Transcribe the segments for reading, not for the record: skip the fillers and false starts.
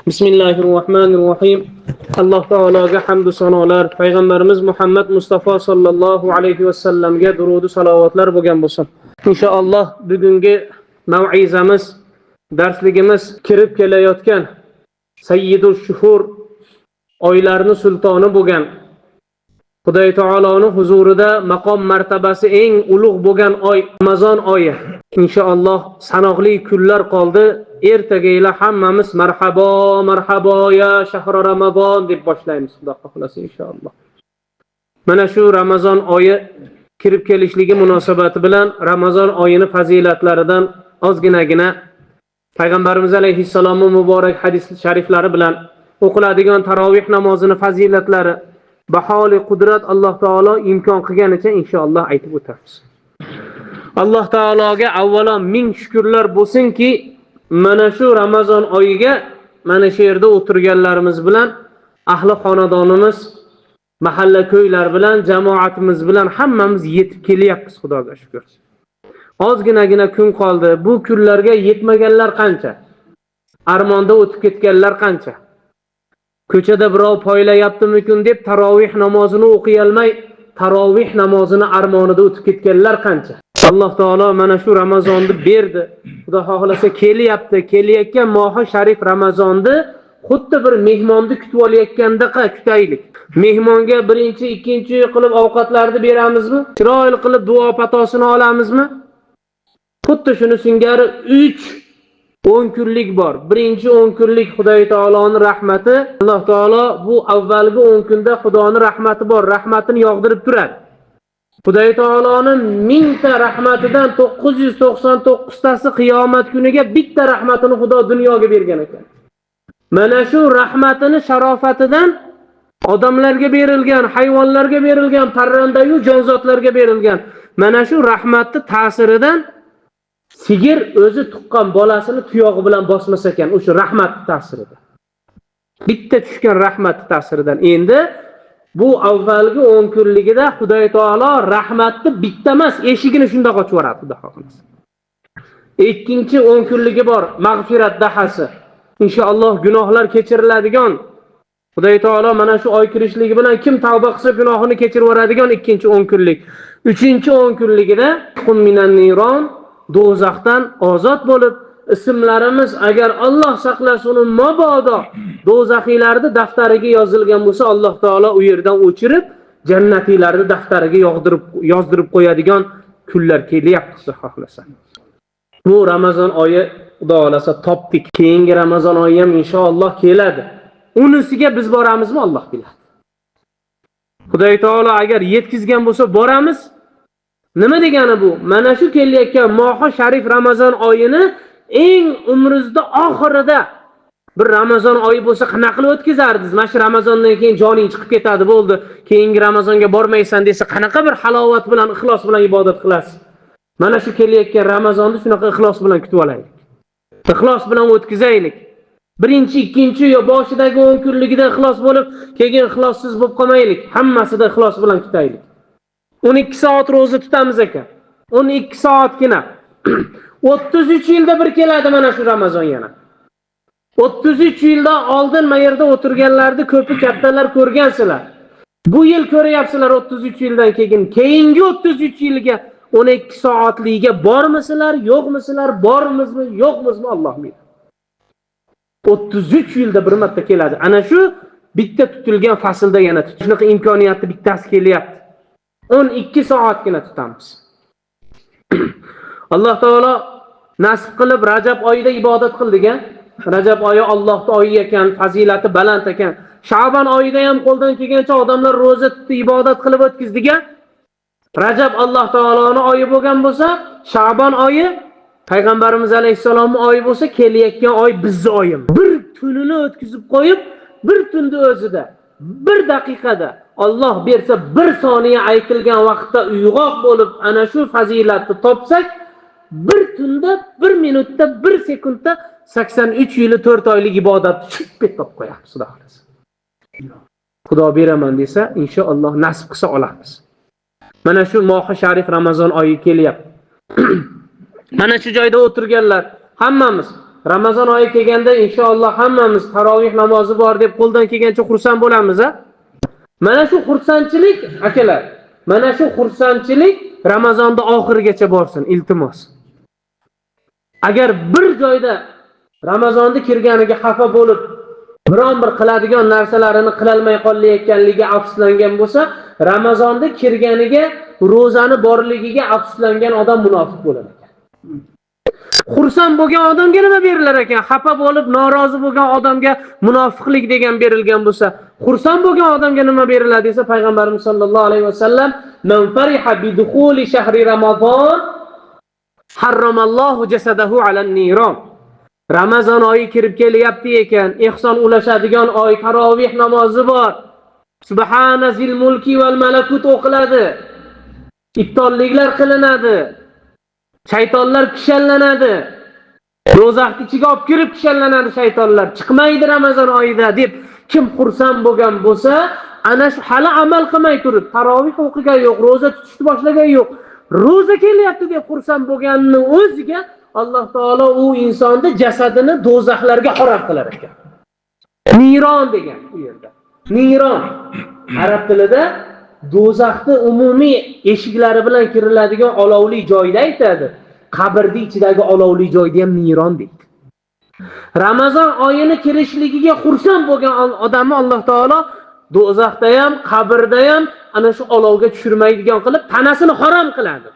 Bismillahir Rohmanir Rohim. Alloh taologa hamd va sanolar, payg'ambarimiz Muhammad Mustafa sallallohu alayhi va sallamga durud va salovatlar bo'lgan bo'lsin. Inshaalloh bugungi mav'izamiz, darsligimiz kirib kelayotgan Sayyidul Shuhur oylarning sultoni bo'lgan Xudoy taoloning huzurida maqom martabasi eng ulug' bo'lgan oy Ramazon oyi. Inshaalloh sanoqli kunlar qoldi. Ertaga ila hammamiz marhabo marhabo ya shahri Ramazon deb boshlaymiz, Xudo xohlasa inshaalloh. Mana shu Ramazon oyi kirib kelishligi munosabati bilan Ramazon oyini fazilatlaridan ozginagina Payg'ambarimiz alayhissalomning muborak hadis shariflari bilan o'qiladigan tarovih namozini fazilatlari baholi qudrat Alloh taolo imkon qilganicha inshaalloh aytib o'tamiz. Alloh taologa avvalo ming shukrlar bo'lsinki, mana shu Ramazon oyiga mana shu yerda o'tirganlarimiz bilan ahli xonadonimiz, mahalla ko'ylar bilan, jamoatimiz bilan hammamiz yetib kelyapmiz, Xudoga shukr. Ozginagina kun qoldi. Bu kunlarga yetmaganlar qancha? Armonda o'tib ketganlar qancha? Ko'chada birov poylayaptimikin deb tarovih namozini o'qiy olmay, tarovih namozini armonida o'tib ketganlar qancha? Alloh taolo mana shu Ramazonni berdi. Xudo xohlasa kelyapti. Kelayotgan mohi sharif Ramazonni xuddi bir mehmonni kutib olayotgandaqa kutaylik. Mehmonga birinchi, ikkinchi qilib ovqatlarni beramizmi? Chiroyli qilib duo patosini olamizmi? Xuddi shuni singari 3 10 kunlik bor. Birinchi 10 kunlik Xudoy taoloning rahmati. Alloh taolo bu avvalgi 10 kunda Xudoning rahmati bor, rahmatini yog'dirib turadi. Xudoy taoloning mingta rahmatidan 999 tasi qiyomat kuniga, bitta rahmatini Xudo dunyoga bergan ekan. Mana shu rahmatini sharofatidan odamlarga berilgan, hayvonlarga berilgan, parrandayu jonzotlarga berilgan. Mana shu rahmatni ta'siridan sigir o'zi tuqqan bolasini tuyog'i bilan bosmas ekan, o'sha rahmatni ta'sirida. Bitta tushgan rahmatni ta'siridan. Endi bu avvalgi 10 kunligida Xudoy taolo rahmatni bitta emas, eshigini shundoq ochib yuboradi, Xudo xohlasa. Ikkinchi 10 kunligi bor, mag'firat dahasi. Inshaalloh gunohlar kechiriladigan. Xudoy taolo mana shu oy kirishligi bilan kim tavba qilsa gunohini kechirib yuboradigan ikkinchi 10 kunlik. Uchinchi 10 kunligida qum minan niron, do'zaxdan ozod bo'lib, ismlarimiz agar Alloh saqlasin uni mabodo do'zaxiylarning daftariga yozilgan bo'lsa, Alloh taolo u yerdan o'chirib, jannatiylarning daftariga yozdirib qo'yadigan kunlar kelyapti, Xudo xohlasa. Bu Ramazon oyi Xudo xohlasa topdik. Keyingi Ramazon oyi ham inshaalloh keladi. Unisiga biz boramizmi, Alloh biladi. Xudoy taolo agar yetkazgan bo'lsa boramiz. Nima degani bu? Mana shu kelayotgan mohi sharif Ramazon oyini eng umringizda oxirida bir Ramazon oyi bo'lsa qanaqa qilib o'tkazardingiz? Mana shu Ramazondan keyin joning chiqib ketadi, bo'ldi. Keyingi Ramazonga bormaysan desa, qanaqa bir halovat bilan, ixlos bilan ibodat qilasiz? Mana shu kelayotgan Ramazonni shunaqa ixlos bilan kutib olaylik. Ixlos bilan o'tkazaylik. Birinchi, ikkinchi yo boshidagi 10 kunligida ixlos bo'lib, keyin ixlossiz bo'lib qolmaylik. Hammasida ixlos bilan kutaylik. 12 soat ro'za tutamiz ekan. 12 soatgina. 33 yilda bir keladi mana shu Ramazon yana. 33 yildan oldin mana yerda o'tirganlarni ko'pi kattalar ko'rgansizlar. Bu yil ko'ryapsizlar 33 yildan keyin. Keyingi 33 yilga 12 soatligiga bormisizlar, yo'qmisizlar, bormizmi, yo'qmizmi Alloh biladi. 33 yilda bir marta keladi. Ana shu bitta tutilgan faslda yana shunaqa imkoniyatni bittasi kelyapti. 12 soatgina tutamiz. Alloh taolo nasib qilib Rajab oyida ibodat qildik, a? Rajab oyi Allohning oyi ekan, fazilati baland ekan. Sha'ban oyida ham qo'ldan kelgancha odamlar ro'za tutdi, ibodat qilib o'tkazdik, a? Rajab Alloh taoloning oyi bo'lgan bo'lsa, Sha'ban oyi Payg'ambarimiz alayhissalomning oyi bo'lsa, kelayotgan oy bizning oyimiz. Bir tunini o'tkazib qo'yib, bir tunda o'zida, bir daqiqada Alloh bersa bir soniya aytilgan vaqtda uyg'oq bo'lib ana shu fazilatni topsak, bir tunda, bir minutda, bir sekundda 83 yili 4 oylik ibodatni chup etib qo'yamiz, Xudo xohlasa. Xudo beraman desa, inshaalloh nasib qilsa olamiz. Mana shu mohi sharif Ramazon oyi kelyapti. Mana shu joyda o'tirganlar hammamiz Ramazon oyi kelganda inshaalloh hammamiz tarovih namozi bor deb qo'ldan kelgancha xursand bo'lamiz, a? Mana shu xursandchilik akalar, mana shu xursandchilik Ramazonda oxirigacha borsin, iltimos. Agar bir joyda Ramazonda kirganiga xafa bo'lib, biron bir qiladigan narsalarini qilolmay qolayotganligiga afsuslangan bo'lsa, Ramazonda kirganiga, ro'zani borligiga afsuslangan odam munofiq bo'lar ekan. Xursand bo'lgan odamga nima berilar ekan? Xafa bo'lib, norozi bo'lgan odamga munofiqlik degan berilgan bo'lsa, xursand bo'lgan odamga nima beriladi desa, payg'ambarimiz sollallohu alayhi vasallam "Man fariha bi dukhuli shahri Ramazon harramallohu jasadahu alan niron." Ramazon oyi kirib kelyapti ekan, ehson ulashadigan oy, tarovih namozi bor. Subhana zil mulki val malakut o'qiladi. Iftorliklar qilinadi. Shaytonlar kishanlanadi. Do'zaxning ichiga olib kirib kishanlanadi shaytonlar. Chiqmaydi Ramazon oyida deb kim xursand bo'lgan bo'lsa, ana shu hali amal qilmay turib, tarovih o'qigan yo'q, ro'za tutishni boshlagan yo'q, ro'za kelyapti deb xursand bo'lganini o'ziga Alloh taolo u insonni jasadini do'zaxlarga harom qilar ekan. Niron degan u yerda. Niron arab tilida do'zaxni umumiy eshiklari bilan kiriladigan olovli joyda aytadi. Qabrning ichidagi olovli joyda ham niron deydi. Ramazon oyini kirishligiga xursand bo'lgan odamni Alloh taolo do'zaxda ham, qabrda ham ana shu olovga tushirmaydigan qilib tanasini harom qiladi.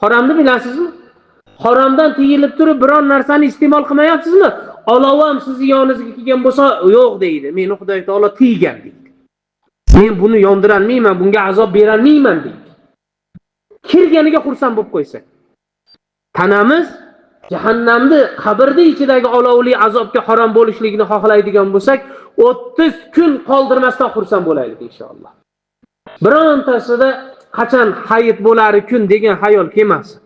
Haromni bilasizmi? Haromdan tiyilib turib biron narsani iste'mol qilmayapsizmi? Olov ham sizni yoningizga kelgan bo'lsa, yo'q deydi. Meni Xudo taolo tiygan deydi. Men buni yondirolmayman, bunga azob berolmayman deydi. Kirganiga xursand bo'lib qo'ysa. Tanamiz jahannamni, qabrning ichidagi olovli azobga harom bo'lishligini xohlaydigan bo'lsak, 30 kun qoldirmasdan xursand bo'laylik inshaalloh. Birontasida qachon hayit bo'lar kun degan xayol kelmasin.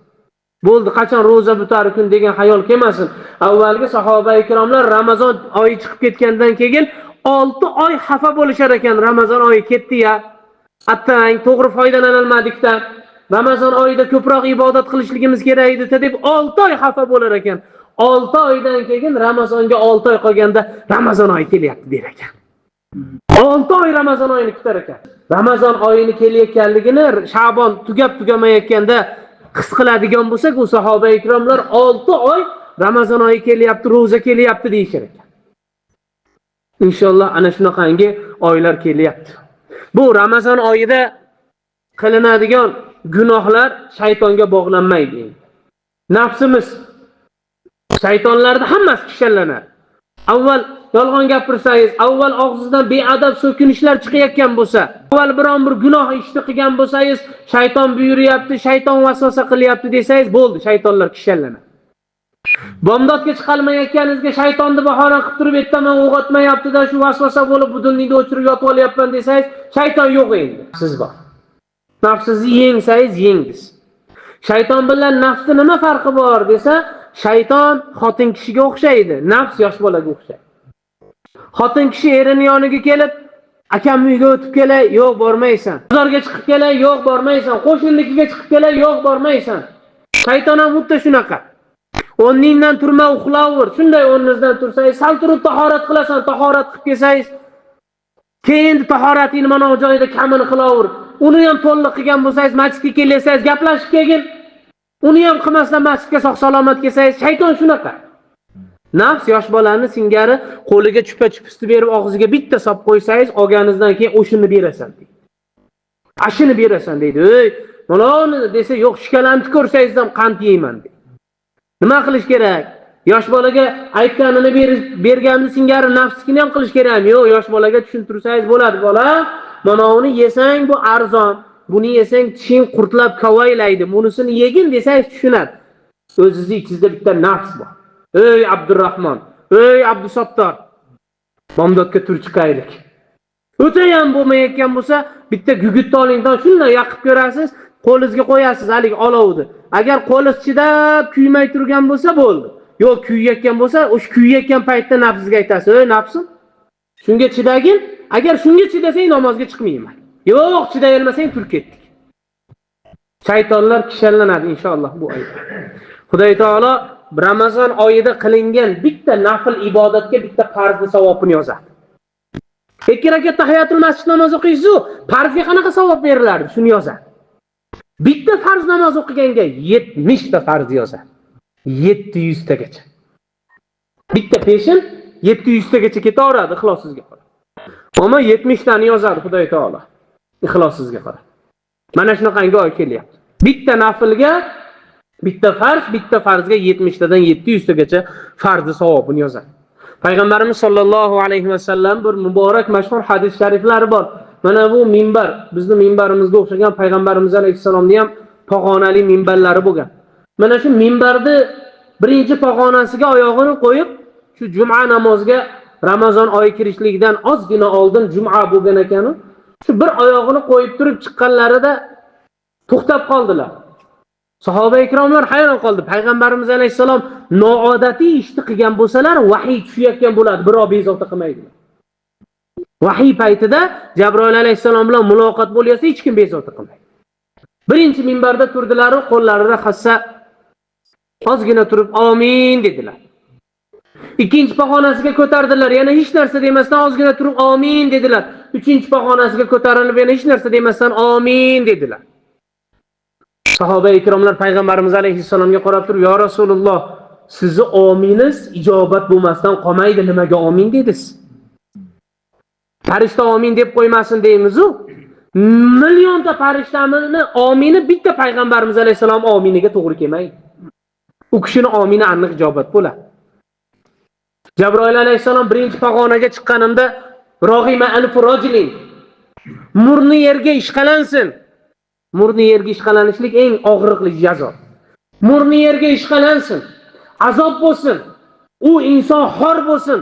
Bo'ldi, qachon ro'za bitar kun degan xayol kelmasin. Avvalgi sahoba ikromlar Ramazon oyi chiqib ketgandan keyin 6 oy xafa bo'lishar ekan. Ramazon oyi ketdi-ya. Attang, to'g'ri foydalanolmadik-da. Ramazon oyida ko'proq ibodat qilishligimiz kerak edi deb 6 oy xafa bo'lar ekan. 6 oydan keyin Ramazonga 6 oy qolganda Ramazon oyi kelyapti der ekan. 6 oy Ramazon oyini kutar ekan. Ramazon oyini kelayotganligini Sha'bon tugab tugamayotganda his qiladigan bo'lsak, u sahoba ikromlar 6 oy Ramazon oyi kelyapti, ro'za kelyapti deyishar ekan. Inshaalloh ana shunaqangi oylar kelyapti. Bu Ramazon oyida qilinadigan gunohlar shaytonga bog'lanmaydi. Nafsimiz shaytonlarni hammasi kishanlanadi. Avval yolg'on gapirsangiz, avval og'zingizdan beadab so'kinishlar chiqayotgan bo'lsa, avval biron bir gunoh ishni qilgan bo'lsangiz, shayton buyuryapti, shayton vasvasa qilyapti desangiz, bo'ldi, shaytonlar kishanlanadi. Bomdodga chiqolmayotganingizga shaytonni bahona qilib turib, ertaman uyg'otmayapti-da, shu vasvasa bo'lib budilnikni o'chirib yotib olyapman desangiz, shayton yo'q endi. Siz bor. Nafsingizni yengsangiz, yengdingiz. Shayton bilan nafsni nima farqi bor desa, shayton xotin kishiga o'xshaydi, nafs yosh bolaga o'xshaydi. Xotin kishi erini yoniga kelib, akam uyga o'tib kelay, yo'q bormaysan. Bozorga chiqib kelay, yo'q bormaysan. Qo'shninikiga chiqib kelay, yo'q bormaysan. Shayton ham xuddi shunaqa. O'rningdan turma, uxlaver. Shunday o'rningizdan tursangiz, sal turib tahorat qilasan, tahorat qilib kelsangiz, keyin tahoratingni mana bu joyida kamini qilaver. Uni ham to'liq qilgan bo'lsangiz, masjidga kelsangiz, gaplashib kelgin. Uni ham qilmasdan masjidga sog' salomat kelsangiz, shayton shunaqa. Nafs yosh bolani singari qo'liga chupa-chupusni berib og'ziga bitta sop qo'ysangiz, olganingizdan keyin o'shini berasan deydi. Ashini berasan deydi. Ey, mana uni desa, yo'q, shikalamni ko'rsangiz ham qand yeyman deydi. Nima qilish kerak? Yosh bolaga aytganini berganini singari nafsnikini ham qilish kerakmi? Yo'q, yosh bolaga tushuntirsangiz bo'ladi, bola. Mana uni yesang bu arzon, buni yesang tishing qurtlab kovaylaydi. Bunisini yegin desangiz tushunadi. O'zingizni ichingizda bitta nafs bor. Ey Abdurrahmon, ey Abdusattor, bomdodga tur chiqaylik. O'ta ham bo'lmayotgan bo'lsa, bitta gugurtni olingdan shunday yoqib ko'rasiz, qo'lingizga qo'yasiz haligi olovni. Agar qo'lingiz chidab kuymay turgan bo'lsa bo'ldi. Yo'q, kuyayotgan bo'lsa, o'sha kuyayotgan paytda nafsingizga aytasiz: "Ey nafsim, shunga chidagin, agar shunga chidasang namozga chiqmayman. Yo'q, chiday olmasang tur ketdik." Shaytonlar kishanlanadi inshaalloh bu oyda. Xudo taolo Ramazon oyida qilingan bitta nafl ibodatga bitta farzni savobini yozadi. 2 rakat tahiyatul masjid namozi o'qiysiz-u, farzga qanaqa savob berilardi, shuni yozadi. Bitta farz namoz o'qiganga 70 ta farz yozadi. 700 tagacha. Bitta peshin 700 tagacha ketaveradi ixlosingizga qarab. Ammo 70 tani yozadi Xudoy taolo. Ixlosingizga qarab. Mana shunaqangi oy kelyapti. Bitta naflga bitta farz, bitta farzga 70 tadan 700 tagacha farzni savobini yozadi. Payg'ambarimiz sollallohu alayhi vasallam bir muborak mashhur hadis shariflari bor. Mana bu minbar, bizni minbarimizga o'xshagan payg'ambarimiz alayhissalomning ham pog'onali minbarlari bo'lgan. Mana shu minbarni birinchi pog'onasiga oyog'ini qo'yib, shu juma namoziga Ramazon oyi kirishligidan ozgina oldin juma bo'lgan ekan, shu bir oyog'ini qo'yib turib chiqqanlarida to'xtab qoldilar. Sahoba ikromlar hayron qoldi. Payg'ambarimiz alayhissalom noodatiy ishni qilgan bo'lsalar, vahiy tushayotgan bo'ladi, birov bezovta qilmaydi. Vahiy paytida Jabroil alayhissalom bilan muloqot bo'lyapsa, hech kim bezovta qilmaydi. Birinchi minbarda turdilar, qo'llarida hassa ozgina turib amin dedilar. Ikkinchi pog'onasiga ko'tardilar, yana hech narsa demasdan ozgina turib amin dedilar. Uchinchi pog'onasiga ko'tarilib yana hech narsa demasdan amin dedilar. Sahoba ikromlar payg'ambarimiz alayhissalomga qarab turib, "Ya Rasululloh, sizni ominiz ijobat bo'lmasdan qolmaydi, nimaga amin dedingiz?" Farishta amin deb qo'ymasin deymiz-u. Millionta farishtani omini bitta payg'ambarimiz alayhissalom ominiga to'g'ri kelmaydi. U kishini omini aniq ijobat bo'ladi. Jabroil alayhissalom birinchi pog'onaga chiqqanimda rog'ima anfu rajulin, murni yerga ishqalansin. Murni yerga ishqalanishlik eng og'riqli jazo. Murni yerga ishqalansin, azob bo'lsin, u inson xor bo'lsin.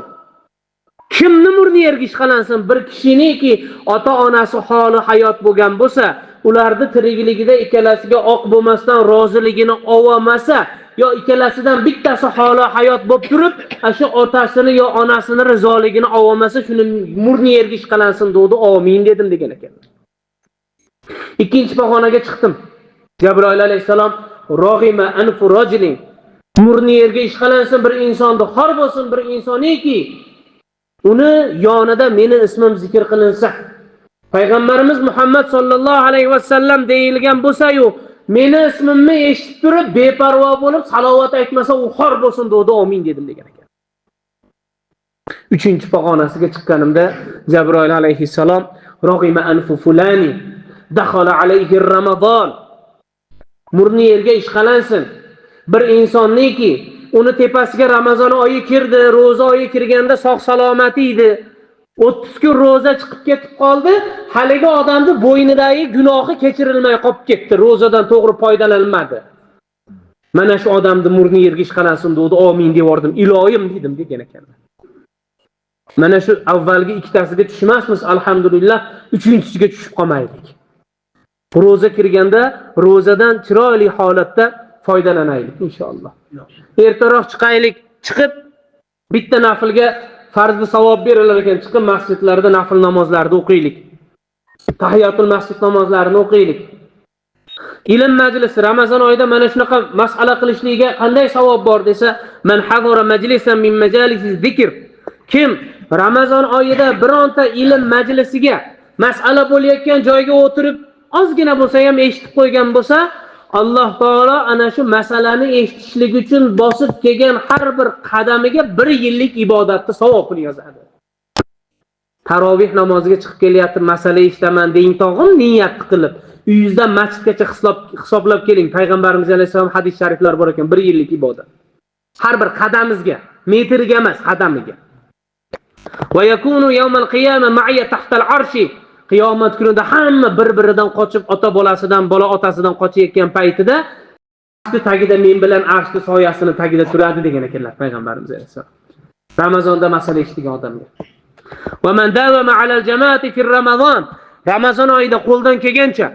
Kimni murni yerga ishqalansin? Bir kishiniki ota-onasi holi hayot bo'lgan bo'lsa, ularni tirikligida ikkalasiga oq bo'lmasdan roziligini olmasa, yo ikkalasidan bittasi holi hayot bo'lib turib, shu otasini yo onasini rizoligini olmasa, shuni murni yerga ishqalansin dedi, amin dedim degan ekan. Ikkinchi pog'onaga chiqdim. Jabroil alayhissalom rog'ima anfu rajulin, murni yerga ishqalansin bir insonni, xor bo'lsin bir insoniki uni yonida meni ismim zikr qilinsa, payg'ambarimiz Muhammad sallallohu alayhi vasallam deyilgan bo'lsa-yu, meni ismimni eshitib turib beparvo bo'lib salovat aytmasa, u xor bo'lsin dedi, amin dedim degan ekan. Uchinchi pog'onasiga chiqqanimda Jabroil alayhissalom rog'ima anfu fulani dakhala alayhi ramazon, murni yerga ishqalansin bir insonniki uni tepasiga Ramazon oyi kirdi, ro'za oyi kirganda sog' salomat edi. 30 kun ro'za chiqib ketib qoldi, haligi odamni bo'ynidagi gunohi kechirilmay qolib ketdi, ro'zadan to'g'ri foydalanmadi. Mana shu odamni murni yerga ishqalansin dedi, amin deb yubordim, iloyim dedim degan ekanlar. Mana shu avvalgi ikkitasiga tushmasmiz, alhamdulillah, uchinchisiga tushib qolmaylik. Ro'za kirganda ro'zadan chiroyli holatda foydalanaylik inshaalloh. Ertaroq chiqaylik, chiqib bitta naflga farzni savob berilar ekan, chiqib masjidlarda nafl namozlarni o'qiylik. Tahiyatul masjid namozlarini o'qiylik. Ilm majlisi Ramazon oyida mana shunaqa masala qilishligiga qanday savob bor desa, man hadara majlisan min majalisi zikr. Kim Ramazon oyida bironta ilm majlisiga, masala bo'layotgan joyga o'tirib ozgina bo'lsa ham eshitib qo'ygan bo'lsa, Alloh taolo ana shu masalani eshitishlik uchun bosib kelgan har bir qadamiga 1 yillik ibodatni savobini yozadi. Tarovih namoziga chiqib kelyapti, masala eshitaman deng tog'im, niyat qilib uyingizdan masjidgacha hisoblab keling. Payg'ambarimiz alayhissalom hadis shariflar bor ekan, 1 yillik ibodat. Har bir qadamizga, metriga emas, qadamiga. Va yakunu yawmal qiyama ma'iya tahtal arshi. Qiyomat kunida hamma bir-biridan qochib, ota bolasidan, bola otasidan qochayotgan paytida arshni tagida men bilan arshni soyasini tagida turadi degan ekanlar payg'ambarimiz alayhissalom. Ramazonda masala eshitgan odamga. Va man dawama alal jama'ati fi Ramazon. Ramazon oyida qo'ldan kelgancha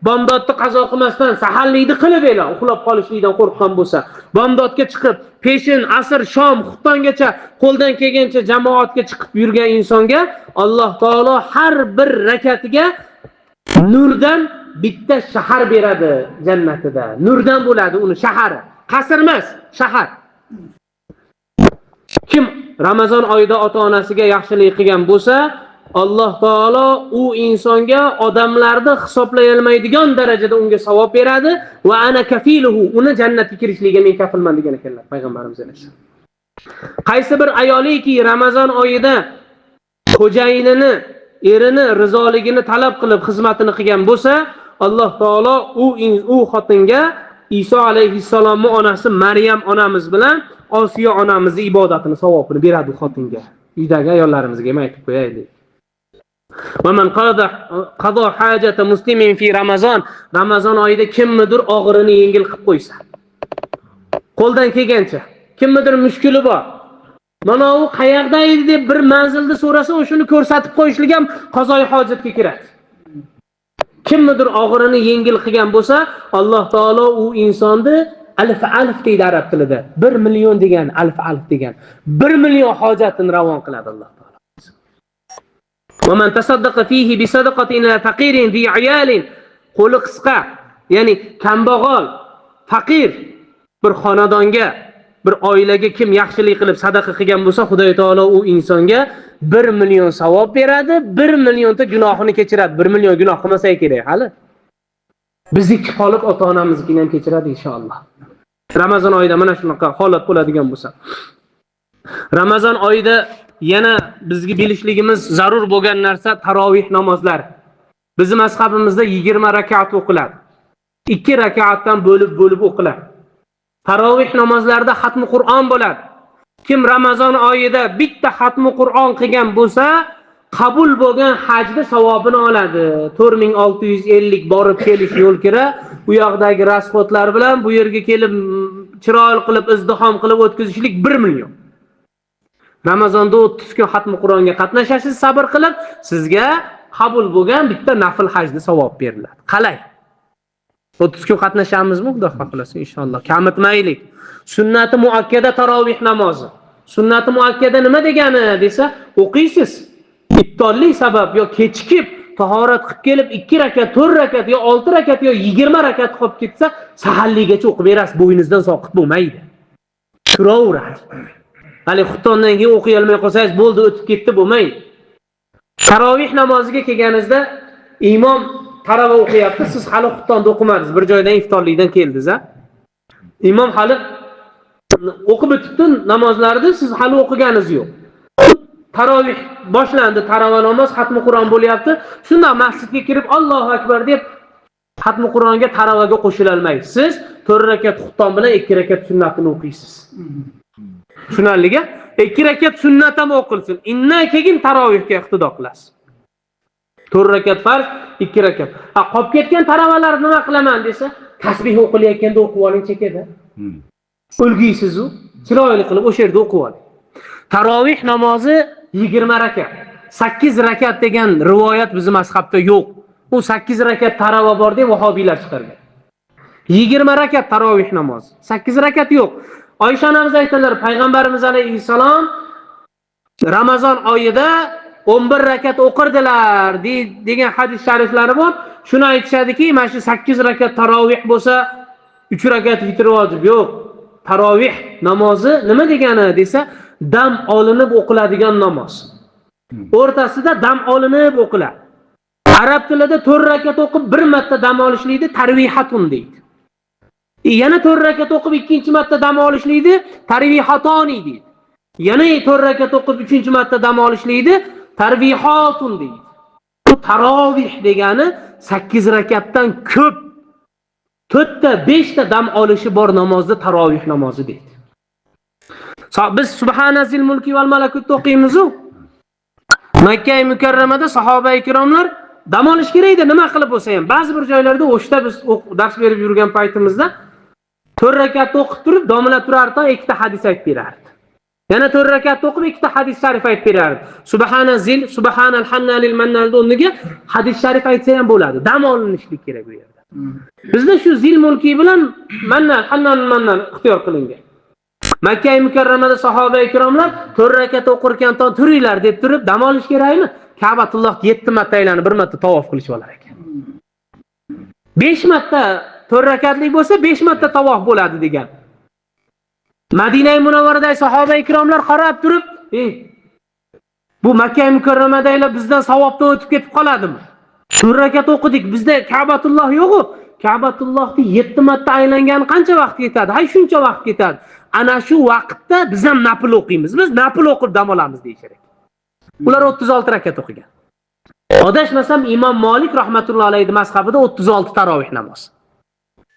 bomdodni qazo qilmasdan saharlikni qilib ela, uxlab qolishlikdan qo'rqqan bo'lsa, bomdodga chiqib, peshin, asr, shom, xuftongacha qo'ldan kelgancha jamoatga chiqib yurgan insonga Alloh taolo har bir rakatiga nurdan bitta shahar beradi jannatida. Nurdan bo'ladi uni shahari. Qasr emas, shahar. Kim Ramazon oyida ota-onasiga yaxshilik qilgan bo'lsa, Alloh taolo u insonga odamlarni hisoblay olmaydigan darajada unga savob beradi va ana kafiluhu, uni jannatga kirishligiga men kafilman degan ekanlar payg'ambarimiz alayhissalom. Qaysi bir ayoliki Ramazon oyida xo'jayinini, erini rizoligini talab qilib xizmatini qilgan bo'lsa, Alloh taolo u xotinga Iso alayhissalomning onasi Maryam onamiz bilan Osiyo onamizning ibodatini savobini beradi u xotinga. Uydagi ayollarimizga ham aytib qo'yaylik. Va man qada hajata muslimin fi Ramazon, Ramazon oyida kimnidir og'irini yengil qilib qo'ysa, qo'ldan kelgancha, kimnidir mushkuli bor, mana u qayerda edi deb bir manzilni so'rasa, o'shani ko'rsatib qo'yishlik ham qazoyi hojatga kiradi. Kimnidir og'irini yengil qilgan bo'lsa, Alloh taolo u insonni alf alf deydi arab tilida. 1 million degan, alf alf degan. 1 million hojatini ravon qiladi Alloh taolo. Va man tasaddaqa fihi bi sadaqatin ila faqirin fi ayalin, qo'li qisqa, ya'ni kambag'al, faqir bir xonadonga, bir oilaga kim yaxshilik qilib sadaqa qilgan bo'lsa, Xudo taolo u insonga 1 million savob beradi, 1 millionta gunohini kechiradi. 1 million gunoh qilmasa kerak hali. Bizniki qolib ota-onamiznikini ham kechiradi inshaalloh. Ramazon oyida mana shunaqa holat bo'ladigan bo'lsa. Ramazon oyida yana bizga bilishligimiz zarur bo'lgan narsa tarovih namozlari. Bizning mazhabimizda 20 rakat o'qiladi. 2 rakatdan bo'lib-bo'lib o'qiladi. Tarovih namozlarida xatmi Qur'on bo'ladi. Kim Ramazon oyida bitta xatmi Qur'on qilgan bo'lsa, qabul bo'lgan hajda savobini oladi. 4650 borib kelish yo'l kira, u yoqdagi rasxodlar bilan bu yerga kelib chiroyli qilib izdihom qilib o'tkazishlik 1 million. Ramazonda 30 kun xatmi Qur'onga qatnashasiz, sabr qilib, sizga qabul bo'lgan bitta nafl hajda savob beriladi. Qalay? 30 kun qatnashamizmi? Xudo xohlasa inshaalloh. Kamitmaylik. Sunnati muakkada tarovih namozi. Sunnati muakkada nima degani desa, o'qiysiz. Ibtollik sabab yo kechikib tahorat qilib kelib 2 rakat, 4 rakat yo 6 rakat yo 20 rakat qolib ketsa, saharligacha o'qib berasiz, bo'yningizdan soqit bo'lmaydi. Turaveradi. Hali xuftondan keyin o'qiy olmay qolsangiz, bo'ldi, o'tib ketdi bo'lmaydi. Tarovih namoziga kelganingizda imom tarava o'qiyapti, siz hali xuftonda o'qimadingiz, bir joydan iftorlikdan keldingiz, a? Imom hali o'qib bitibdi namozlarni, siz hali o'qiganingiz yo'q. Tarovih boshlandi, tarava namoz, xatmi Qur'on bo'lyapti. Shunda masjidga kirib Allohu akbar deb xatmi Qur'onga, taravaga qo'shila olmaysiz. Siz 4 rakat xufton bilan 2 rakat sunnatini o'qiysiz. Tushunarliga? 2 rakat sunnat ham o'qilsin. Indan keyin tarovihga iqtido qilasiz. 4 rakat farz, 2 rakat. Ha, qolib ketgan taravalarni nima qilaman desa, tasbih o'qilayotganda o'qib oling chekada. O'lgiysiz u, chiroyli qilib o'sha yerda o'qib oling. Tarovih namozi 20 rakat. 8 rakat degan rivoyat bizning mazhabda yo'q. U 8 rakat tarava bor deb vahobiylar chiqargan. 20 rakat tarovih namozi. 8 rakat yo'q. Oysha onamiz aytadilar, payg'ambarimiz alayhissalom Ramazon oyida 11 rakat o'qirdilar degan hadis shariflari bor. Shuni aytishadiki, mana shu 8 rakat tarovih bo'lsa, 3 rakat vitr vojib. Yo'q. Tarovih namozi nima degani desa, dam olinib o'qiladigan namoz. O'rtasida dam olinib o'qiladi. Arab tilida 4 rakat o'qib bir marta dam olishlikni tarvihatun deydi. Yana 4 rakat o'qib ikkinchi marta dam olishlikni tarvihatoni deydi. Yana 4 rakat o'qib uchinchi marta dam olishlikni tarvihatun deydi. Bu tarovih degani 8 rakatdan ko'p 4 ta 5 ta dam olishi bor namozni tarovih namozi deydi. Biz Subhanazil mulki val malakutni o'qiymiz-u. Makka mukarramada sahoba ikromlar dam olish kerak edi, nima qilib bo'lsa ham. Ba'zi bir joylarda o'shda biz dars berib yurgan paytimizda 4 rakat o'qib turib, domla turardi, 2 ta hadis aytib berardi. Yana 4 rakat o'qib 2 ta hadis sharif aytib berardi. Subhanazil, subhanal hannalil mannal o'rniga hadis sharif aytsa ham bo'ladi. Dam olinishlik kerak bu yerda. Bizda shu zil mulki bilan mannal, hannalil mannal ixtiyor qilingan. Makka mukarramada sahoba ikromlar 4 rakat o'qirkan turinglar deb turib dam olish kerakmi? Ka'batulloh 7 marta aylanib 1 marta tavof qilishib olar ekan. 5 marta 4 rakatlik bo'lsa 5 marta tavof bo'ladi degan. Madina Munavvaradagi sahoba ikromlar qarab turib, bu Makka Mukarramadagilar bizdan savobdan o'tib ketib qoladimi? 4 rakat o'qidik, bizda Ka'batulloh yo'q-ku. Ka'batullohni 7 marta aylangani qancha vaqt ketadi? Hay shuncha vaqt ketadi. Ana shu vaqtda biz ham nafl o'qiymiz. Biz nafl o'qib dam olamiz deyishar ekan. Ular 36 rakat o'qigan. Adashmasam Imom Malik rahmatullohi alayhi mazhabida 36 tarovih namozi.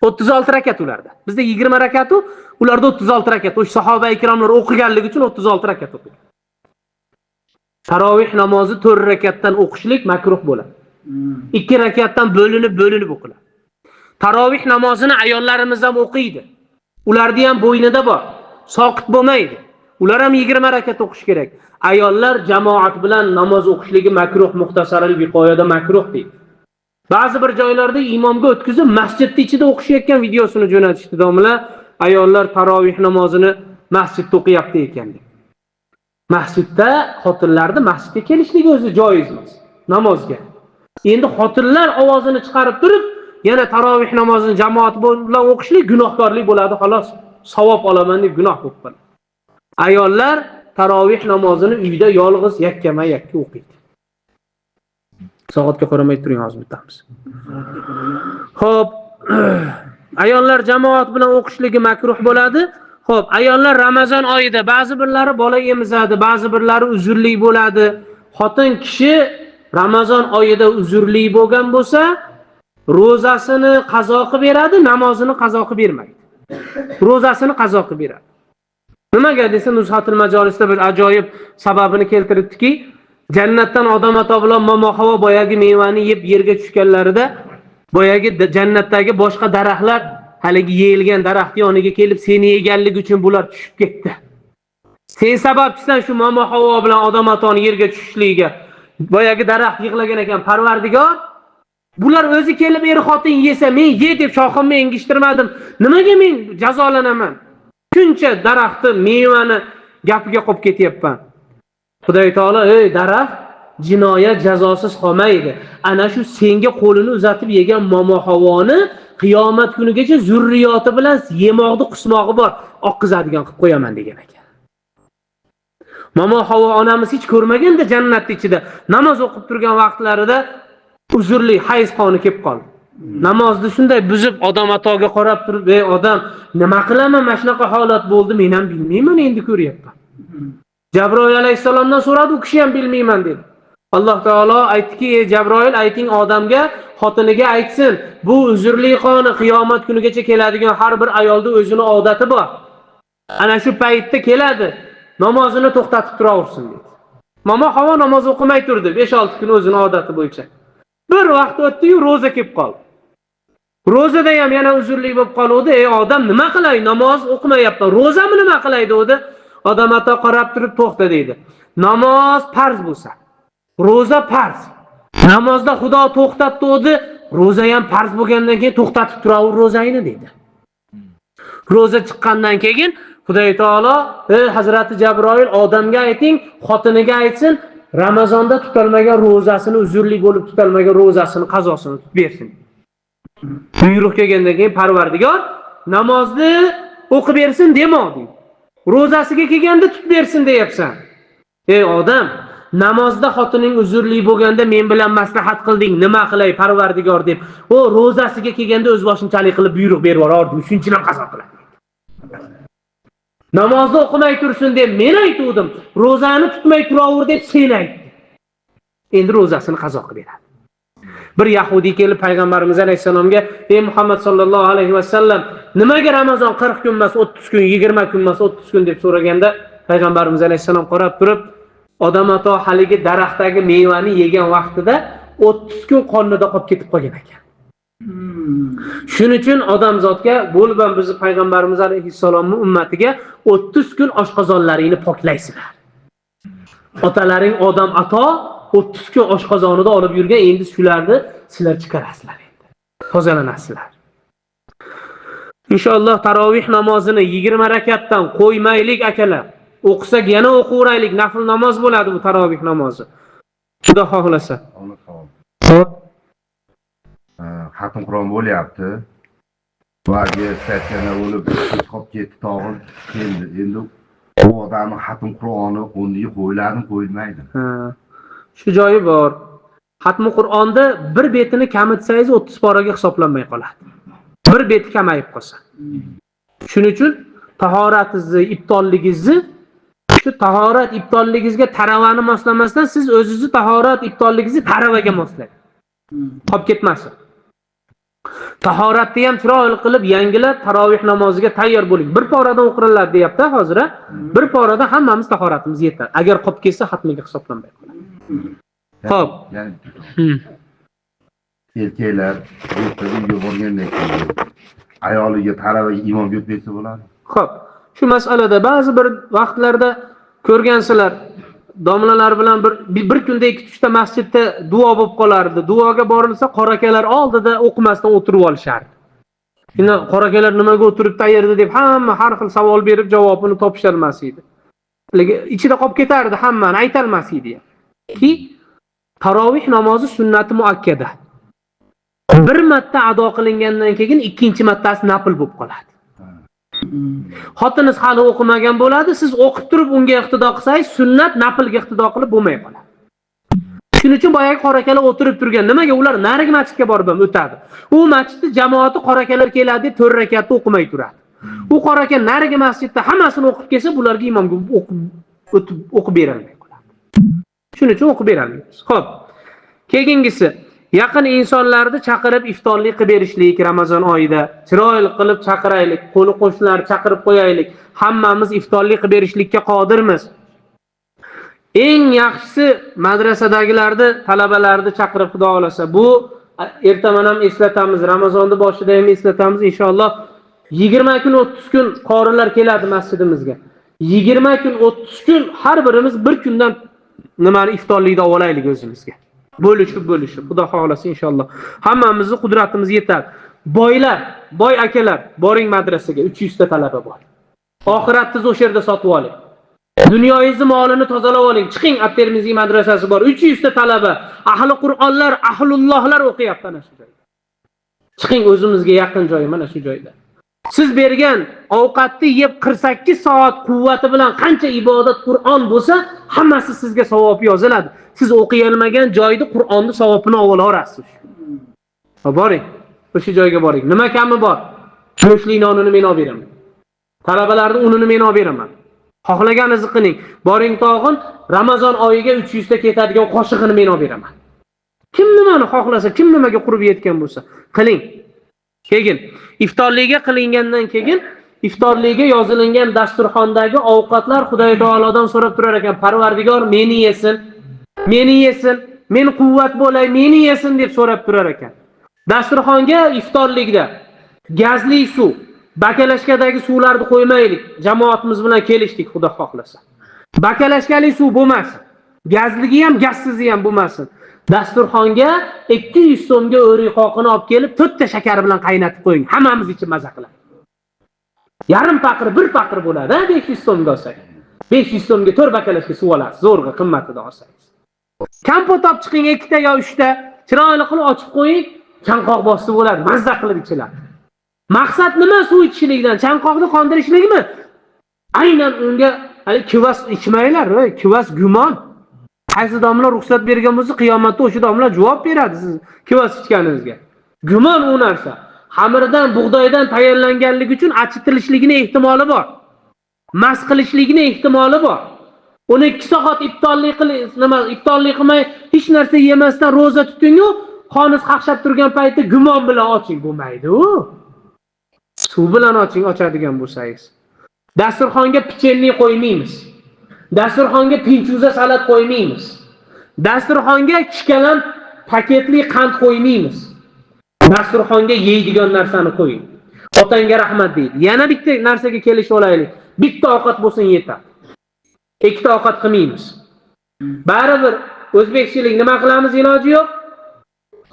36 rakat ularda. Bizda 20 rakat u, ularda 36 rakat. O'sha sahoba ikromlar o'qiganligi uchun 36 rakat o'qigan. Tarovih namozi 4 rakatdan o'qishlik makruh bo'ladi. 2 rakatdan bo'linib-bo'linib o'qiladi. Tarovih namozini ayollarimiz ham o'qiydi. Ularni ham bo'ynida bor. Soqit bo'lmaydi. Ular ham 20 rakat o'qish kerak. Ayollar jamoat bilan namoz o'qishligi makruh, muxtasarul viqoyada makruh deydi. Ba'zi bir joylarda imomga o'tkazib masjidning ichida o'qishayotgan videosini jo'natishdi domla. Ayollar tarovih namozini masjidda o'qiyapti ekan deb. Masjidda xotinlarni masjidga kelishligi o'zi joiz emas namozga. Endi xotinlar ovozini chiqarib turib, yana tarovih namozini jamoat bilan o'qishlik gunohkorlik bo'ladi, xolos. Savob olaman deb gunoh bo'lib qoladi. Ayollar tarovih namozini uyda yolg'iz yakkama-yakka o'qiydi. Soatga qaramay turing, hozir bitamiz. Xo'p, ayollar jamoat bilan o'qishligi makruh bo'ladi. Xo'p, ayollar Ramazon oyida ba'zi birlari bola emizadi, ba'zi birlari uzrli bo'ladi. Xotin kishi Ramazon oyida uzrli bo'lgan bo'lsa, ro'zasini qazo qilib beradi, namozini qazo qilib bermaydi. Ro'zasini qazo qilib beradi. Nimaga desa, Nuzhatul Majolisda bir ajoyib sababini keltiribdiki, jannatdan Odam ata bilan Momo Havo boyagi mevani yeb yerga tushganlarida boyagi jannatdagi boshqa daraxtlar haligi yeyilgan daraxt yoniga kelib seni yeganligi uchun bular tushib ketdi. Sen sababchisan shu Momo Havo bilan Odam atoni yerga tushishligiga. Boyagi daraxt yig'lagan ekan, Parvardigor, bular o'zi kelib er xotin yesa, men ye deb shoximni engishtirmadim. Nimaga men jazolanaman? Shuncha daraxtni, mevani gapiga qolib ketyapman. Xudoy taolo, ey daraxt, jinoyat jazosiz qolmaydi. Ana shu senga qo'lini uzatib yegan Momo Havoni qiyomat kunigacha zurriyoti bilan yemoqni qusmog'i bor, oqqizadigan qilib qo'yaman degan ekan. Momo Havo onamiz hech ko'rmaganda jannatning ichida namoz o'qib turgan vaqtlarida uzrli hayz qoni kelib qoldi. Namozni shunday buzib Odam atoga qarab turib, ey odam, nima qilaman, mana shunaqa holat bo'ldi, men ham bilmayman, endi ko'ryapman. Jabroil alayhissalomdan so'radi, u kishi ham bilmayman dedi. Alloh taolo aytdiki, ey Jabroil, ayting odamga, xotiniga aytsin, bu uzrli qoni qiyomat kunigacha keladigan har bir ayolda o'zini odati bor. Ana shu paytda keladi, namozini to'xtatib turaversin dedi. Momo Havo namoz o'qimay turdi 5-6 kun o'zini odati bo'yicha. Bir vaqt o'tdi-yu ro'za kelib qoldi. Ro'zada ham yana uzrli bo'lib qoluvdi. Ey odam, nima qilay? Namoz o'qimayapman. Ro'zamni nima qilay dedi. Odam ata qarab turib to'xta deydi. Namoz farz bo'lsa, ro'za farz. Namozda Xudo to'xtatdi dedi, ro'za ham farz bo'lgandan keyin to'xtatib turaver ro'zangni dedi. Ro'za chiqqandan keyin Xudoy taolo, ey Hazrati Jabroil, odamga ayting, xotiniga aytsin, Ramazonda tutolmagan ro'zasini, uzrli bo'lib tutolmagan ro'zasini qazosini tutib bersin. Buyruq kelgandan keyin Parvardigor namozni o'qib bersin demadi. Ro'zasiga kelganda tutib bersin deyapsan. Ey odam, namozda xotining uzrli bo'lganda men bilan maslahat qilding, nima qilay Parvardigor deb. O ro'zasiga kelganda o'z boshimchalik qilib buyruq berib yubordim, shuning uchun ham qazo qiladi. Namozni o'qimay tursin deb men aytuvdim, ro'zani tutmay turaver deb sen aytding. Endi ro'zasini qazo qilib beradi. Bir yahudiy kelib payg'ambarimiz alayhissalomga, ey Muhammad sallallohu alayhi vasallam, nimaga Ramazon 40 kun emas, 30 kun, 20 kun emas, 30 kun deb so'raganda, payg'ambarimiz alayhissalom qarab turib, Odam ato haligi daraxtdagi mevani yegan vaqtida 30 kun qornida qolib ketib qolgan ekan. Shuning uchun odamzodga bo'lib ham bizni payg'ambarimiz alayhissalomning ummatiga 30 kun oshqozonlaringni poklaysizlar. Otalaring Odam ato 30 kun oshqozonida olib yurgan, endi shularni sizlar chiqarasizlar endi. Tozalanasizlar. Inshaalloh tarovih namozini 20 rakatdan qo'ymaylik akalar. O'qisak yana o'qiveraylik, nafl namoz bo'ladi bu tarovih namozi. Xudo xohlasa. Alloh savol. Xo'p. Xatm Qur'on bo'lyapti. Vagi statiyada bo'lib qolib ketdi, tog'in keldi. Endi bu odamni xatm Qur'oni o'rniga qo'yiladimi, qo'yilmaydimi? Ha. Shu joyi bor. Xatmi Qur'onda bir betini kamitsangiz 30 poraga hisoblanmay qoladi. Bir beti kamayib qolsa. Shuning uchun tahoratingizni, ibtolligingizni shu tahorat ibtolligingizga taravani moslamasdan siz o'zingizni tahorat ibtolligingizni taravaga moslang. Qolib ketmasin. Tahoratni ham chiroyli qilib yangilab taroveh namoziga tayyor bo'ling. Bir poradan o'qiriladi deyapti hozir. Bir porada hammamiz tahoratimiz yetadi. Agar qolib ketsa xatmiga hisoblanmay qoladi. Xo'p. Ya'ni erkaklar ertaga uyga borgandan keyin ayoliga taravaga imom berib bersa bo'ladi. Xo'p. Shu masalada ba'zi bir vaqtlarda ko'rgansizlar, domlalar bilan bir kunda 2-3 ta masjidda duo bo'lib qolardi. Duoga borilsa qorakalar oldida o'qimasdan o'tirib olishardi. Endi qorakalar nimaga o'tirib tayyordi deb hamma har xil savol berib javobini topisholmas edi. Lekin ichida qolib ketardi, hammani aytalmas edi. Ki taroveh namozi sunnati muakkada. Bir marta ado qilingandan keyin ikkinchi martasi nafl bo'lib qoladi. Xotiningiz hali o'qimagan bo'ladi, siz o'qib turib unga iqtido qilsangiz, sunnat naflga iqtido qilib bo'lmay qoladi. Shuning uchun boyagi qorakalar o'tirib turgan. Nimaga ular narigi masjidga borib ham o'tadi? U masjidda jamoati qorakalar keladi deb 4 rakatni o'qimay turadi. U qoraka narigi masjidda hammasini o'qib kelsa, bularga imomga o'qib o'qib berolmay qoladi. Shuning uchun o'qib berolmaymiz. Xo'p. Keyingisi, yaqin insonlarni chaqirib iftorlik qilib berishlik Ramazon oyida chiroyli qilib chaqiraylik, qo'li qo'shnilarni chaqirib qo'yaylik. Hammamiz iftorlik qilib berishlikka qodirmiz. Eng yaxshisi madrasadagilarni, talabalarni chaqirib Xudo xolasa. Bu ertaman ham eslatamiz, Ramazonning boshida ham eslatamiz inshaalloh. 20 kun 30 kun qorilar keladi masjidimizga. 20 kun 30 kun har birimiz bir kundan nimani iftorlikni olaylik o'zimizga. Bo'lishib, Xudo xolasa inshaalloh. Hammamizni qudratimiz yetadi. Boylar, boy akalar, boring madrasaga, 300 ta talaba bor. Oxiratingizni o'sha yerda sotib oling. Dunyoyingizni molini tozalab oling. Chiqing, At-Termiziy madrasasi bor. 300 ta talaba, ahli Qur'onlar, ahlullohlar o'qiyapti ana shu joyda. Chiqing o'zimizga yaqin joy mana shu joyda. Siz bergan ovqatni yeb 48 soat quvvati bilan qancha ibodat Qur'on bo'lsa, hammasi sizga savob yoziladi. Siz o'qiy olmagan joyda Qur'onni savobini olaverasiz. Boring, o'sha joyga boring. Nima kami bor? Go'shtli nonini men olib beraman. Talabalarning unini men olib beraman. Xohlaganingizni qiling. Boring tog'in, Ramazon oyiga 300 ta ketadigan qoshig'ini men olib beraman. Kim nimani xohlasa, kim nimaga qurib yetgan bo'lsa, qiling. Keyin iftorlikka qilingandan keyin iftorlikka yozilingan dasturxondagi ovqatlar Xudo taolodan so'rab turar ekan, Parvardigor meni yesin, meni yesin, men quvvat bo'lay, meni yesin deb so'rab turar ekan. Dasturxonga iftorlikda gazli suv, bakalashkadagi suvlarni qo'ymaylik. Jamoatimiz bilan kelishdik, Xudo xohlasa. Bakalashkali suv bo'lmasin. Gazligi ham, gazsizi ham bo'lmasin. Dasturxonga 200 so'mga o'rik qoqini olib kelib, 4 ta shakar bilan qaynatib qo'ying. Hammamiz ichib maza qilamiz. Yarim paqir, bir paqir bo'ladi, 500 so'mga olsak. 500 so'mga 4 bakalashka suv olasiz, zo'rg'a qimmatida olsangiz. Kompot olib chiqing 2 ta yo 3 ta, chiroyli qilib ochib qo'ying, chanqoq bosib bo'ladi, mazza qilib ichiladi. Maqsad nima suv ichishlikdan? Chanqoqni qondirishlikmi? Aynan unga hali kivas ichmanglar, kivas gumon. Qaysi domla ruxsat bergan bo'lsa, qiyomatda o'sha domla javob beradi siz kivas ichganingizga. Gumon u narsa. Xamirdan, bug'doydan tayyorlanganligi uchun achitilishligini ehtimoli bor. Mas qilishligini ehtimoli bor. 12 soat iftorlik qilib, nima iftorlik qilmay, hech narsa yemasdan roza tuting-u, qoningiz qaqshab turgan paytda gumon bilan oching, bo'lmaydi u. Suv bilan oching, ochadigan bo'lsangiz. Dasturxonga pechenye qo'ymaymiz. Dasturxonga pinchuza salat qo'ymaymiz. Dasturxonga kishkalam paketli qand qo'ymaymiz. Dasturxonga yeydigan narsani qo'ying. Otangga rahmat deydi. Yana bitta narsaga kelishib olaylik. Bitta ovqat bo'lsin yetadi. Ikkita ovqat qilmaymiz. Baribir o'zbekchilik nima qilamiz, iloji yo'q.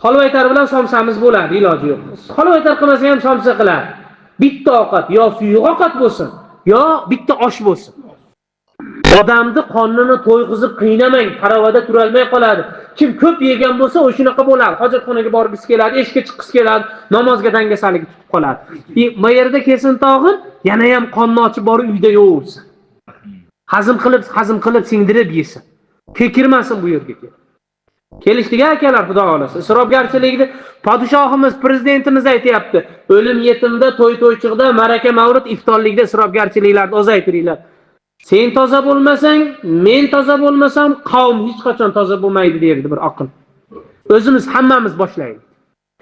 Holvaytar bilan somsamiz bo'ladi, iloji yo'q. Holvaytar qilmasa ham somsa qiladi. Bitta ovqat, yo suyuq ovqat bo'lsin, yo bitta osh bo'lsin. Odamni qornini to'yg'izib qiynamang, paravada turolmay qoladi. Kim ko'p yegan bo'lsa, o shunaqa bo'ladi. Hojatxonaga borgisi keladi, eshikka chiqqisi keladi, namozga dangasaligi tutib qoladi. Bu yerda kelsin tog'in, yana ham qonni ochib borib uyda yo'g'ursin. Hazm qilib, hazm qilib singdirib yesin. Kekirmasin bu yerga kelib. Kelishdik akalar, xudo xolasa. Isrofgarchilikni podshohimiz, prezidentimiz aytayapti. O'lim yetimda, to'y to'ychiqda, ma'raka mavrid, iftorlikda isrofgarchiliklarni ozaytiringlar. Sen toza bo'lmasang, men toza bo'lmasam, qavm hech qachon toza bo'lmaydi derdi bir oqil. O'zimiz hammamiz boshlaylik.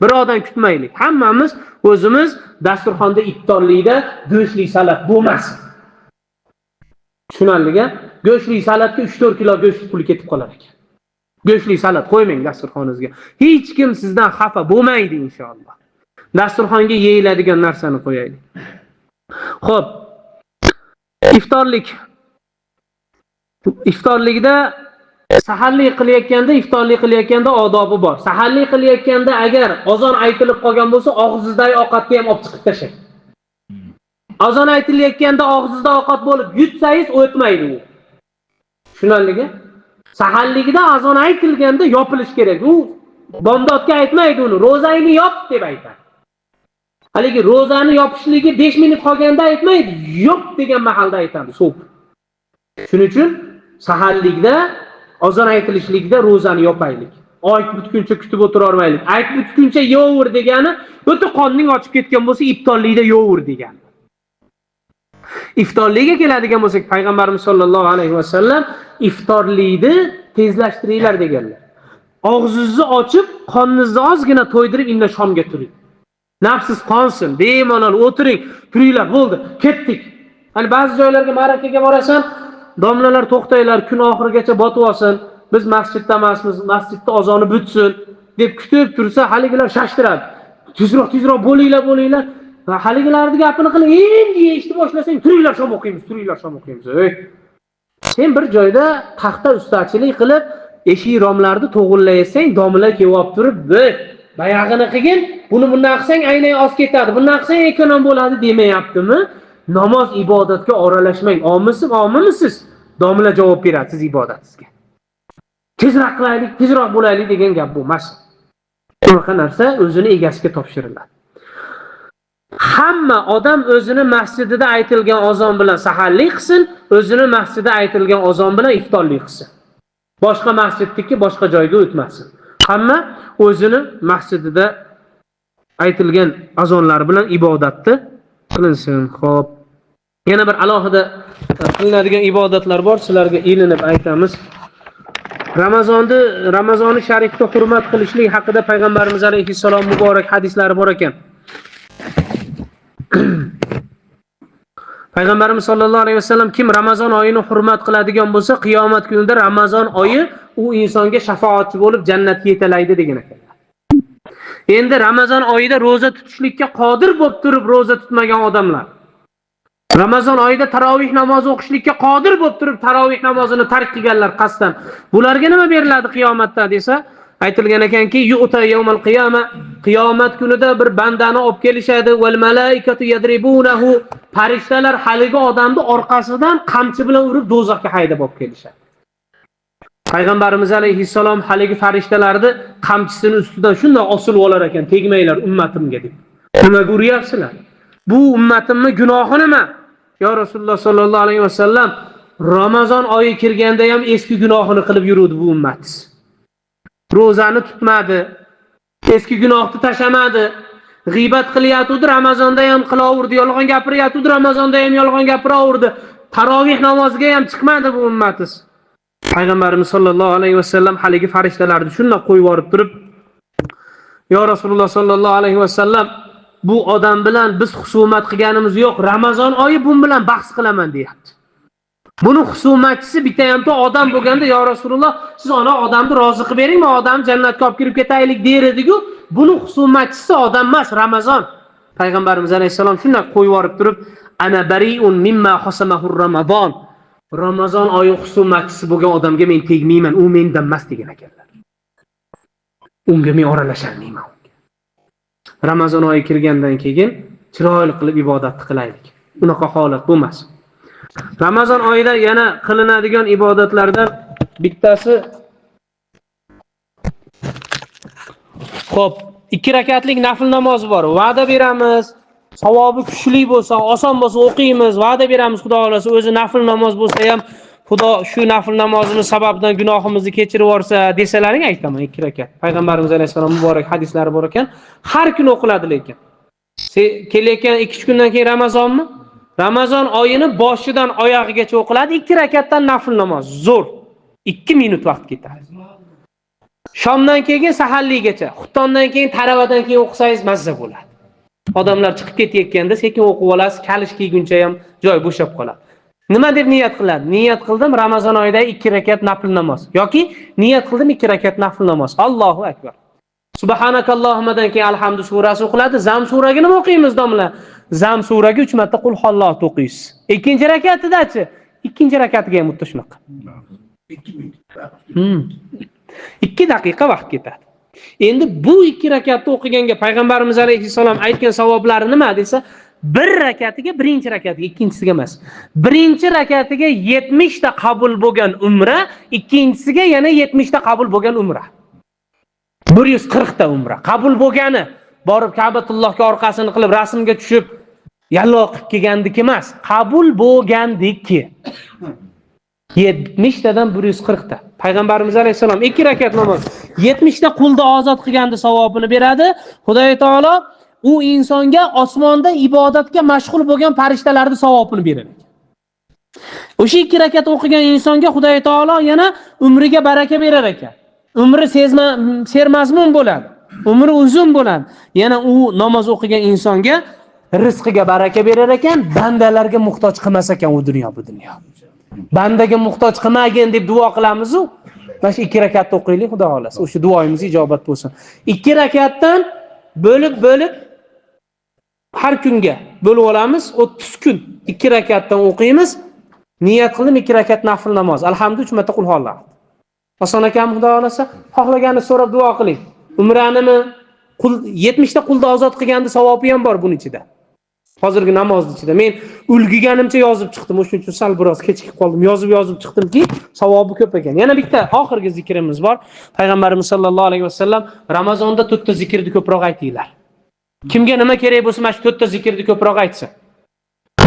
Birovdan kutmaylik. Hammamiz o'zimiz dasturxonda iftorlikda go'shtli salat bo'lmasin. Tushunarli-a? Go'shtli salatga 3-4 kilo go'sht puli ketib qolar ekan. Go'shtli salat qo'ymang dasturxoningizga. Hech kim sizdan xafa bo'lmaydi inshaalloh. Dasturxonga yeyiladigan narsani qo'yaylik. Xo'p. Iftorlik. Iftorlikda saharlik qilayotganda, iftorlik qilayotganda odobi bor. Saharlik qilayotganda agar azon aytilib qolgan bo'lsa, og'zingizdagi ovqatni ham olib chiqib tashlang. Azon aytilayotganda og'zingizda ovqat bo'lib yutsangiz o'tmaydi u. Tushunarlimi? Saharlikda azon aytilganda yopilish kerak. U bomdodga aytmaydi uni, ro'zangni yop deb aytadi. Haligi ro'zani yopishligi 5 minut qolganda aytmaydi, yop degan mahalda aytadi, so'p. Shuning uchun saharlikda azon aytilishligida ro'zani yopaylik. Aytib bitguncha kutib o'tira olmaylik. Aytib bitguncha yovur degani, o'ta qonning ochib ketgan bo'lsa, iftorlikda yovur degani. Iftorlikka keladigan bo'lsak, payg'ambarimiz sollallohu alayhi vasallam iftorlikni tezlashtiringlar deganlar. Og'zingizni ochib, qoningizni ozgina to'ydirib, inda shomga turing. Nafsiz qonsin, bemalol o'tiring, turinglar, bo'ldi, ketdik. Hani ba'zi joylarga ma'rakaga borasan, domlalar to'xtanglar, kun oxirigacha botib olsin, biz masjidda emasmiz, masjidda azoni bitsin deb kutib tursa, haligilar shashtiradi. Tezroq, tezroq bo'linglar, bo'linglar. Haligilarni gapini qilib, endi eshitib boshlasang, turinglar shom o'qiymiz, turinglar shom o'qiymiz. Ey. Sen bir joyda taxta ustachilik qilib, eshik romlarni to'g'irlaysan, domla kelib turib, bayog'ini qilgin, buni bundan qilsang aynan oz ketadi, bundan qilsang ekonom bo'ladi demayaptimi? Namoz ibodatga oralashmang. Omisiz, omimisiz? Domla javob beradi siz ibodatingizga. Tezroq qilaylik, tezroq bo'laylik degan gap bu emas. Bunaqa narsa o'zini egasiga topshiriladi. Hamma odam o'zini masjidida aytilgan azon bilan saharlik qilsin, o'zini masjidida aytilgan azon bilan iftorlik qilsin. Boshqa masjiddiki boshqa joyga o'tmasin. Hamma o'zini masjidida aytilgan azonlar bilan ibodatni qilinsin. Xo'p. Yana bir alohida qilinadigan ibodatlar bor, sizlarga ilinib aytamiz. Ramazoni sharifni hurmat qilishlik haqida payg'ambarimiz alayhissalom muborak hadislari bor ekan. Payg'ambarimiz sollallohu alayhi vasallam kim Ramazon oyini hurmat qiladigan bo'lsa, qiyomat kunida Ramazon oyi u insonga shafoatchi bo'lib jannatga yetalaydi degan ekanlar. Endi Ramazon oyida ro'za tutishlikka qodir bo'lib turib ro'za tutmagan odamlar, Ramazon oyida tarovih namozi o'qishlikka qodir bo'lib turib tarovih namozini tark qilganlar qasddan, bularga nima beriladi qiyomatda desa, aytilgan ekanki, yu'ta yawmal qiyama, qiyomat kunida bir bandani olib kelishadi, val malaikatu yadribunahu, farishtalar haligi odamni orqasidan qamchi bilan urib do'zaxga haydab olib kelishadi. Payg'ambarimiz alayhissalom haligi farishtalarni qamchisini ustidan shunday osilib olar ekan, tegmanglar ummatimga deb. Nimaga uryapsizlar? Bu ummatimning gunohi nima? Ya Rasululloh sollallohu alayhi vasallam, Ramazon oyi kirganda ham eski gunohini qilib yuruvdi bu ummat. Ro'zani tutmadi, eski gunohni tashamadi, g'iybat qilyatuvdi, Ramazonda ham qilaverdi, yolg'on gapiryatuvdi, Ramazonda ham yolg'on gapiraverdi, tarovih namoziga ham chiqmadi bu ummatiz. Payg'ambarimiz sollallohu alayhi vasallam haligi farishtalarni shunday qo'yib yuborib turib, yo Rasululloh sollallohu alayhi vasallam, bu odam bilan biz husumat qilganimiz yo'q, Ramazon oyi bun bilan bahs qilaman deyapti. Buni husumatchisi bitta hamta odam bo'lganda, yo Rasululloh, siz ona odamni rozi qilib bering, men odamni jannatga olib kirib ketaylik der ediku. Buni husumatchisi odam emas, Ramazon. Payg'ambarimiz alayhissalom shunday qo'yib yuborib turib, ana bariun mimma khasamahu Ramazon. Ramazon oyi husumatchisi bo'lgan odamga men tegmayman, u mendan emas degan ekanlar. Unga men oralasholmayman. Ramazon oyi kirgandan keyin chiroyli qilib ibodatni qilaylik. Unaqa holat bo'lmasin. Ramazon oyida yana qilinadigan ibodatlardan bittasi Xo'p, 2 rakatlik nafl namozi bor. Va'da beramiz. Savobi kuchli bo'lsa, oson bo'lsa o'qiymiz, va'da beramiz, Xudo xolasa o'zi nafl namoz bo'lsa ham Xudo shu nafl namozimiz sababidan gunohimizni kechirib yuborsa desalaring aytaman 2 rakat. Payg'ambarimiz alayhisalom muborak hadislari bor ekan, har kuni o'qiladi lekin. Kelayotgan 2-3 kundan keyin Ramazonmi? Ramazon oyini boshidan oyog'igacha o'qiladi 2 rakatdan nafl namoz. Zo'r. 2 minut vaqt ketadi. Shomdan keyin saharligacha, xuftondan keyin taravadan keyin o'qisangiz mazza bo'ladi. Odamlar chiqib ketayotganda sekin o'qib olasiz, kalish kiyguncha ham joy bo'shab qoladi. Nima deb niyat qiladi? Niyat qildim Ramazon oyida 2 rakat nafl namoz yoki niyat qildim 2 rakat nafl namoz. Allohu akbar. Subhanakallohummadan keyin Alhamdu surasi o'qiladi. Zam suraga nima o'qiymiz domla? Zam suraga 3 marta qul huvallohu o'qiysiz. Ikkinchi rakatidachi? Ikkinchi rakatiga ham xuddi shunaqa. 2 daqiqa vaqt ketadi. Endi bu 2 rakatni o'qiganga payg'ambarimiz alayhissalom aytgan savoblari nima desa, bir rakatiga, birinchi rakatiga, ikkinchisiga emas. Birinchi rakatiga 70 ta qabul bo'lgan umra, ikkinchisiga yana 70 ta qabul bo'lgan umra. 140 ta umra qabul bo'lgani, borib Ka'batullohga orqasini qilib rasmga tushib yallo qilib kelgandiki emas, qabul bo'lgandiki. 70 tadan 140 ta. Payg'ambarimiz alayhissalom 2 rakat namoz 70 ta qulni ozod qilganda savobini beradi. Xudoy taolo u insonga osmonda ibodatga mashg'ul bo'lgan farishtalarning savobini berar ekan. O'sha 2 rakat o'qigan insonga Xudoy taolo yana umriga baraka berar ekan. Umri sermazmun bo'ladi. Umri uzun bo'ladi. Yana u namoz o'qigan insonga rizqiga baraka berar ekan, bandalarga muhtoj qilmas ekan u dunyo bu dunyo. Bandaga muhtoj qilmagin deb duo qilamiz-u. Mana shu 2 rakatni o'qiylik, Xudo xolasa. O'sha duoimiz ijobat bo'lsin. 2 rakatdan bo'lib-bo'lib har kunga bo'lib olamiz. 30 kun 2 rakatdan o'qiymiz. Niyat qildim 2 rakat nafl namoz. Alhamdu 3 marta qul huvalloh. Oson ekan, Xudo xolasa. Xohlaganini so'rab duo qiling. Umranimi qul 70 ta qulni ozod qilganda savobi ham bor buning ichida. Hozirgi namozning ichida men ulgiganimcha yozib chiqdim, o'shuning uchun sal biroz kechikib qoldim. Yozib chiqdimki, savobi ko'p ekan. Yana bitta oxirgi zikrimiz bor. Payg'ambarimiz sallallohu alayhi vasallam Ramazonda 4 ta zikrni ko'proq aytinglar. Kimga nima kerak bo'lsa, mana shu 4 ta zikrni ko'proq aytsin.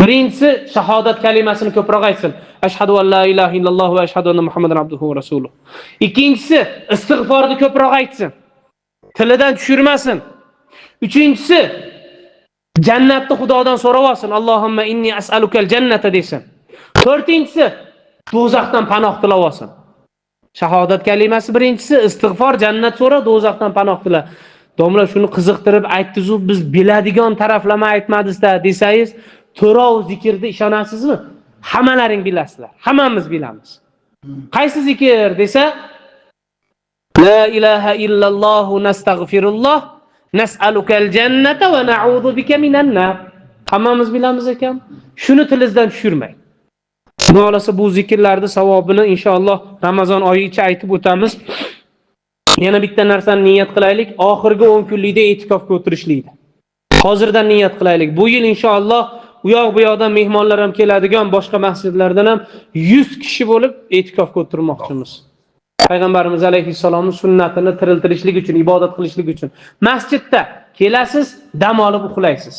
Birinchisi shahodat kalimasini ko'proq aytsin. Ashhadu an la ilaha illalloh va ashhadu anna Muhammadan abduhu va rasuluh. Ikkinchisi istig'forni ko'proq aytsin. Tilidan tushirmasin. Uchinchisi jannatni Xudodan so'rab olsin. Allohumma inni as'alukal jannata desin. To'rtinchisi do'zaxdan panoh tilab olsin. Shahodat kalimasi birinchisi, istig'for, jannat so'ra, do'zaxdan panoh tila. Domla shuni qiziqtirib aytdizu, biz biladigan taraflama aytmadizda desangiz, to'rov zikrni ishonasizmi? Hammalaring bilasizlar. Hammamiz bilamiz. Qaysi zikr desa, la ilaha illalloh nastag'firulloh nas'alukal jannata va na'udhu bika minan nar. Hammamiz bilamiz ekan. Shuni tilingizdan tushirmang. Xudo xolasa bu zikrlarning savobini inshaalloh Ramazon oyi ichi aytib o'tamiz. Yana bitta narsani niyat qilaylik, oxirgi 10 kunlikda e'tikofga o'tirishlikni. Hozirdan niyat qilaylik. Bu yil inshaalloh u yoq bu yoqdan mehmonlar ham keladigan, boshqa masjidlardan ham 100 kishi bo'lib e'tikofga o'tirmoqchimiz. Payg'ambarimiz alayhissalomning sunnatini tiriltirishlik uchun, ibodat qilishlik uchun masjidda kelasiz, dam olib uxlaysiz.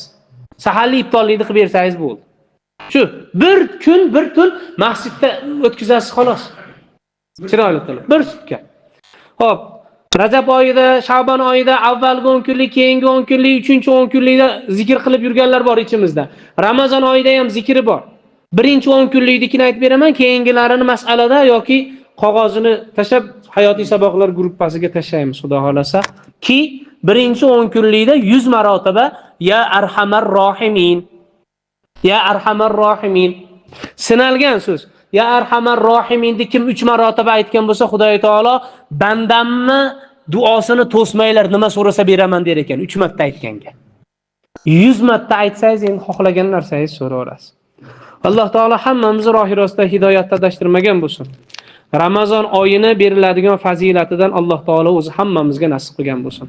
Saharlik iftorlikni qilib bersangiz bo'ldi. Shu bir kun, bir tun masjidda o'tkazasiz xolos. Chiroyli qilib, bir sutka. Xo'p, Rajab oyida, Shabon oyida avvalgi 10 kunlik, keyingi 10 kunlik, 3-10 kunlikda zikr qilib yurganlar bor ichimizda. Ramazon oyida ham zikri bor. Birinchi 10 kunliknikini aytib beraman, keyingilarini mas'alada yoki qog'ozini tashlab hayotiy saboqlar gruppasiga tashlaymiz, Xudo xolasa. Ki birinchi 10 kunlikda 100 marotaba ya arhamar rohimin. Ya arhamar rohimin. Sinalgan so'z. Ya arhamar rohiminni kim 3 marotaba aytgan bo'lsa, Xudoy taolo bandamni duosini to'smanglar, nima so'rasa beraman der ekan 3 marta aytganga. 100 marta aytsangiz endi xohlagan narsangizni so'raverasiz. Alloh taolo hammamizni rohi rostda hidoyatda adashtirmagan bo'lsin. Ramazon oyini beriladigan fazilatidan Alloh taolo o'zi hammamizga nasib qilgan bo'lsin.